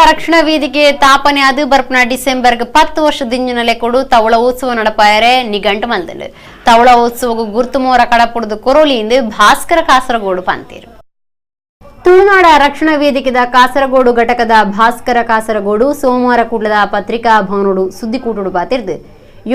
ರಕ್ಷಣಾ ವೇದಿಕೆ ತಾಪನೆ ಅದು ಬರ್ಪನ ಡಿಸೆಂಬರ್ಗ್ 10 ವರ್ಷ ದಿಂಜಿನಲೆ ಕೊಡು ತವಳ ಉತ್ಸವ ನಡಪಾಯರೆ ನಿಗಂಟು ಮಲ್ದಂಡು. ತವಳ ಉತ್ಸವಗು ಗುರ್ತುಮೋರ ಕಡಪುಡ್ದು ಕೊರೋಲಿಯಿಂದ ಭಾಸ್ಕರ ಕಾಸರಗೋಡು ಪಂತೇರು. ತುಳುನಾಡ ರಕ್ಷಣಾ ವೇದಿಕೆದ ಕಾಸರಗೋಡು ಘಟಕದ ಭಾಸ್ಕರ ಕಾಸರಗೋಡು ಸೋಮವಾರ ಕೂಡ್ಲದ ಪತ್ರಿಕಾ ಭವನೋಡು ಸುದ್ದಿಕೂಟುಡು ಪಾತಿರ್ದು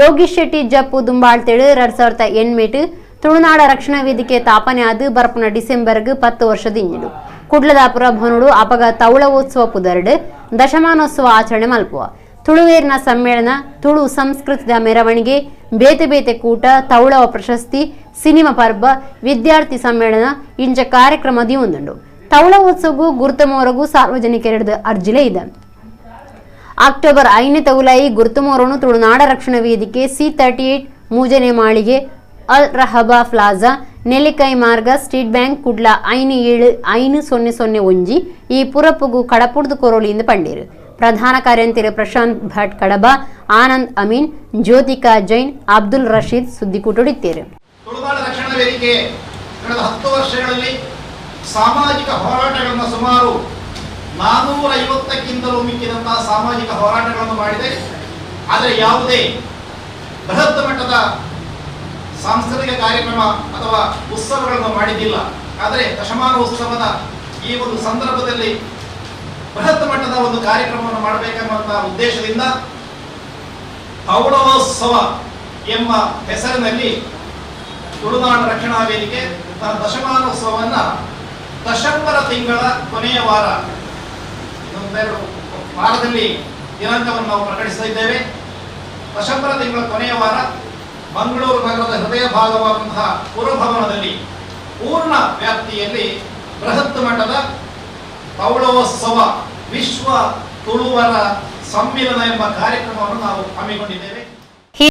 ಯೋಗೀಶ್ ಶೆಟ್ಟಿ ಜಪ್ಪು ದುಂಬಾಳ್ತೇಳು 2008 ತುಳುನಾಡ ರಕ್ಷಣಾ ವೇದಿಕೆ ತಾಪನೆ ಆದು ಬರ್ಪನ ಡಿಸೆಂಬರ್ಗ್ 10 ವರ್ಷ ದಿಂಜಿಡು ಕುಡ್ಲದಾಪುರ ಭವನೋಡು ಅಪಗ ತೌಳವೋತ್ಸವ ಪುದರ್ಡು ದಶಮಾನೋತ್ಸವ ಆಚರಣೆ ಮಲ್ಪುವ ತುಳುವೇರಿನ ಸಮ್ಮೇಳನ, ತುಳು ಸಂಸ್ಕೃತಿದ ಮೆರವಣಿಗೆ, ಬೇತೆ ಬೇತೆ ಕೂಟ, ತೌಳವ ಪ್ರಶಸ್ತಿ, ಸಿನಿಮಾ ಪರ್ಬ, ವಿದ್ಯಾರ್ಥಿ ಸಮ್ಮೇಳನ ಇಂಚ ಕಾರ್ಯಕ್ರಮ ದಿಯೊಂದುಂಡು. ತೌಳವೋತ್ಸವಗೂ ಗುರ್ತಮೋರಗೂ ಸಾರ್ವಜನಿಕರೆಡ್ದು ಅರ್ಜಿಲೇ ಇದೆ. ಅಕ್ಟೋಬರ್ 5ನೇ ತೌಲಾಯಿ ಗುರ್ತುಮೋರನು ತುಳುನಾಡ ರಕ್ಷಣಾ ವೇದಿಕೆ C38 ಮೂಜನೆ ಮಾಳಿಗೆ ಅಲ್ ರಹಬಾ ಪ್ಲಾಜಾ ನೆಲ್ಲಿಕಾಯಿ ಮಾರ್ಗ ಸ್ಟೇಟ್ ಬ್ಯಾಂಕ್ ಕುಡ್ಲ 575001 ಈ ಪುರಪ್ಪುಗು ಕಡಪುಡ್ದು ಕೊರೋಲಿಯಿಂದ ಪಂಡೀರು. ಪ್ರಧಾನ ಕಾರ್ಯಂತಿರು ಪ್ರಶಾಂತ್ ಭಟ್ ಕಡಬ, ಆನಂದ್ ಅಮೀನ್, ಜ್ಯೋತಿಕಾ ಜೈನ್, ಅಬ್ದುಲ್ ರಶೀದ್ ಸುದ್ದಿಕೂಟುಡಿತ್ತೇರು. ತುಳುನಾಡ ರಕ್ಷಣಾ ವೇದಿಕೆ ಕಳೆದ 10 ವರ್ಷಗಳಲ್ಲಿ ಸಾಮಾಜಿಕ ಹೋರಾಟಗಳನ್ನು ಸುಮಾರು 450ಕ್ಕಿಂತಲೂ ಮಿಕ್ಕಿದಂತಹ ಸಾಮಾಜಿಕ ಹೋರಾಟಗಳನ್ನು ಮಾಡಿದೆ. ಆದರೆ ಯಾವುದೇ ಬೃಹತ್ ಮಟ್ಟದ ಸಾಂಸ್ಕೃತಿಕ ಕಾರ್ಯಕ್ರಮ ಅಥವಾ ಉತ್ಸವಗಳನ್ನು ಮಾಡಿದ್ದಿಲ್ಲ. ಆದರೆ ದಶಮಾನೋತ್ಸವದ ಈ ಒಂದು ಸಂದರ್ಭದಲ್ಲಿ ಬೃಹತ್ ಮಟ್ಟದ ಒಂದು ಕಾರ್ಯಕ್ರಮವನ್ನು ಮಾಡಬೇಕೆಂಬಂತಹ ಉದ್ದೇಶದಿಂದ ತೌಳವೋತ್ಸವ ಎಂಬ ಹೆಸರಿನಲ್ಲಿ ತುಳುನಾಡ ರಕ್ಷಣಾ ವೇದಿಕೆ ತನ್ನ ದಶಮಾನೋತ್ಸವವನ್ನು ದಶಂಬರ ತಿಂಗಳ ಕೊನೆಯ ವಾರ, ಇನ್ನೊಂದೆರಡು ವಾರದಲ್ಲಿ ದಿನಾಂಕವನ್ನು ನಾವು ಪ್ರಕಟಿಸ್ತಾ ಇದ್ದೇವೆ. ದಶಂಬರ ತಿಂಗಳ ಕೊನೆಯ ವಾರ ಮಂಗಳೂರು ನಗರದ ಹೃದಯ ಭಾಗವಾದಂತಹ ಪುರಭವನದಲ್ಲಿ ಪೂರ್ಣ ವ್ಯಾಪ್ತಿಯಲ್ಲಿ ಬೃಹತ್ ಮಟ್ಟದ ತೌಳವೋತ್ಸವ ವಿಶ್ವ ತುಳುವರ ಸಮ್ಮಿಲನ ಎಂಬ ಕಾರ್ಯಕ್ರಮವನ್ನು ನಾವು ಹಮ್ಮಿಕೊಂಡಿದ್ದೇವೆ.